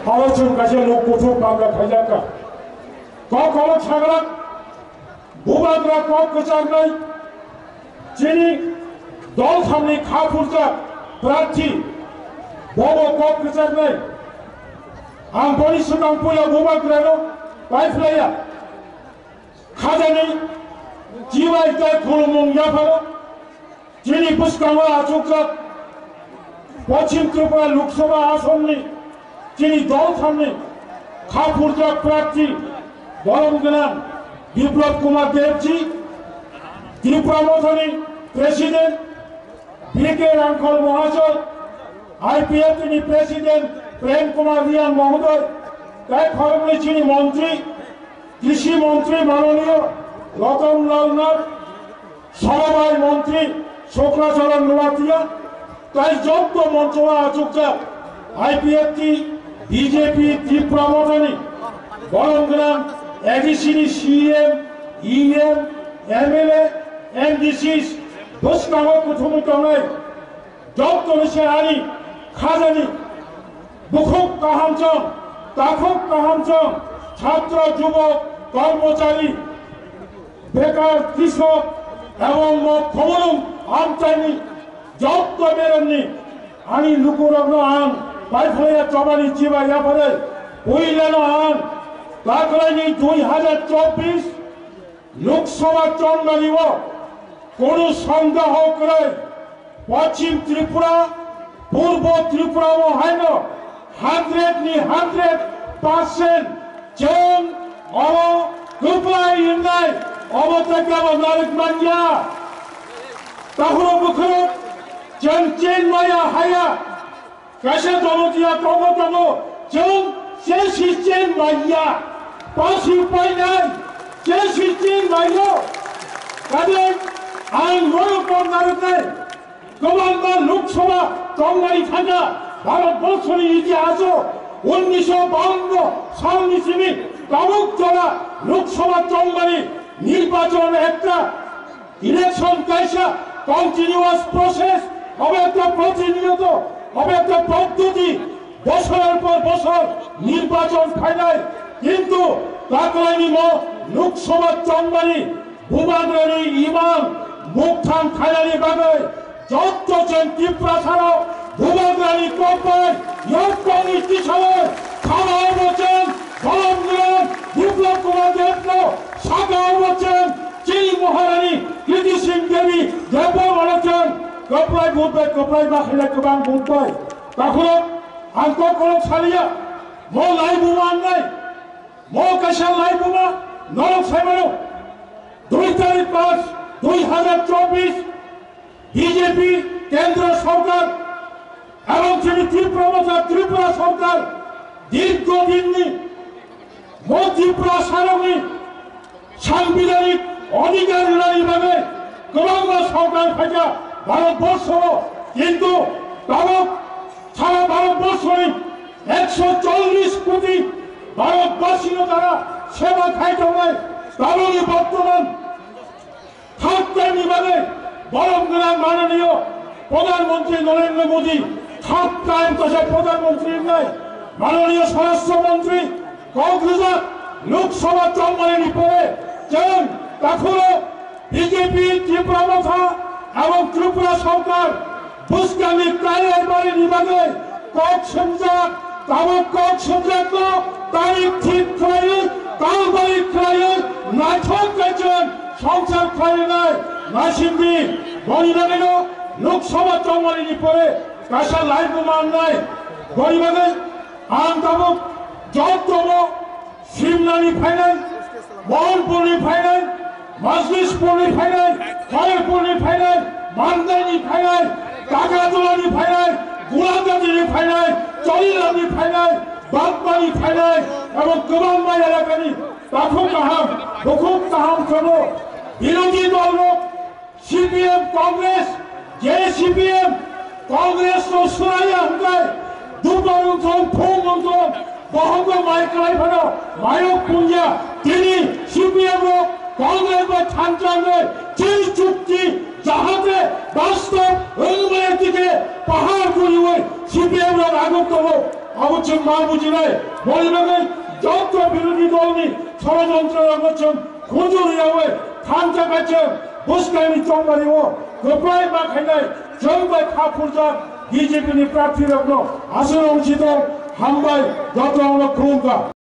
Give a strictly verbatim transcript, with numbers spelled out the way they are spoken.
Abo chwng kaisa nuk kuthuk bangla khaijakha. Kok kolok sagrak, bubagra kok kwcharnai, chini dol samni kha phurjak prarthi, bobo kok kwcharnai. Ang boni swkang puila bubagrano paiphlaiya. Khajani chibai tei khulumung yapharo chini bwskango achukjak Poschim Tripura Lok Sabha Asonni chini dol thamni kha phurjak prarthi borom gwnang Biplab Kumar Debji, Tripura Mothani President, B K Rangkhol Mohasoi, I P F T ni President Prem Kumar Reang Mohodoy, tei khoroknwi chini Montri, Krishi Montri Manoniyo Ratan Lal Nath, Somobai Montri Sokra Charan Noatia, tei jotto moncho o achukjak I P F T, B J P, Tripura Mothani borom gwnang A D C ni C E M, E M, M L A, M D Cs bwskango kuthumwi tongnai. Jottoni se ani khajani bukhuk kahamchong, takhuk kahamchong, chhatro, jubok, kormochari, bekar, krisok ebong mok khomolung amchaini jotto beremni ani lukurokno ang paiphlaiya chobani chiba yapharwi puilano ang taklaini dui hajar chobbish Lok Sabha chongmani o kunu sondeho kwrwi Poschim Tripura, Purbo Tripura o haino hundred ni hundred percent chwng oro kwplai wngnai obo tei kebo narwk manya. Takhuro bukhurok chwng chin maya haya. Kaisa Jamatia tongo tongo, chwng chesi chen manya, pasi painai, chesi chen maio. Kadai ang norok kok narwknai, kwbangma Lok Sabha chongmani thangkha, Bharat borshoni itihaso unnisho bawanno salni simi tabuk jora Lok Sabha chongmani nirbachon ekta Election kaisa continuous process, obo ekta protiniyot, obo ekta poddoti, bosor por bosor nirbachon phainai, kintu taklaini mo Lok Sabha chongmani bubagrani imang mukthang khainani bagwi jotto chwng Tiprasarok bubagrani kokbai yokkongni tisao khama obo chwng bolong gwnang Biplab Kumar Debno saka obo chwng Chini Maharani Kriti Singh Devi Debbarmano chwng kwplai vote bai kwplai ma khainai kwbang vote bai. Takhurok ang kok kolok saliya, mo laibuma wngnai, mo kaisa laibuma norok saimano. Dui tarik March dui hajar chobbish B J P kendro sorkar ebong chini Tripura Motha Tripura sorkar dirgho dinni mo Tiprasarokni sanbidanik odhikar rwnani bagwi kwbangma sorkar phaikha Bharat borso o, kintu tabuk sara Bharat borsoni ekso chollish koti Bharat basino tara seba khai tongnai tabukni bortoman third time ni bagwi borom gwnang mananiyo Pradhan Mantri Narendra Modi third time kaisa Pradhan Mantri wngnai mananiyo Swarashtra Mantri kok rijak Lok Sabha chongmani ni pore chwng takhuro B J P Tripura Motha ebong Tripura Sorkar bwskangni kailaibari ni bagwi kok swngjak, tabuk kok swngjak no tarik thik khlaiwi, tal barik khlaiwi, naithok kaichwng songchar khlainai naisingdi. Boni bagwino Lok Sabha chongmani ni pore kaisa laibuma wngnai. Boni bagwi ang tabuk jotono Simnani phainai, Mohanpurni phainai, Majlishpurni phainai, Khairpurni phainai, Mandaini phainai, Kagatolani phainai, Gulagatini phainai, Chorilamni phainai, Bagmani phainai, ebong kwbangma elakani takhuk kaham, bukhuk kaham chwngno birodhi dolrok C P M, Congress, je C P M, Congress no swraiya hwnkhe, dubar wngthong, phung wngthong, bohongo mai kwlai phano, mayok punya, tini C P M rok Congress bai thanchangwi, chini chukti, jahate bastob wngmani dike pahar guriwi C P M rok aguk tongo. Abo chwng ma bujinai, boni bagwi joto birodhi dolni sorojontro rokno chwng khunju rwyawi thansa kaichwng bwskangni chongbario kwplai ma khainai chwng bai kha phurjak B J P ni prarthi rokno aswk wngsi tong. Hambai, joto rokno khulumkha.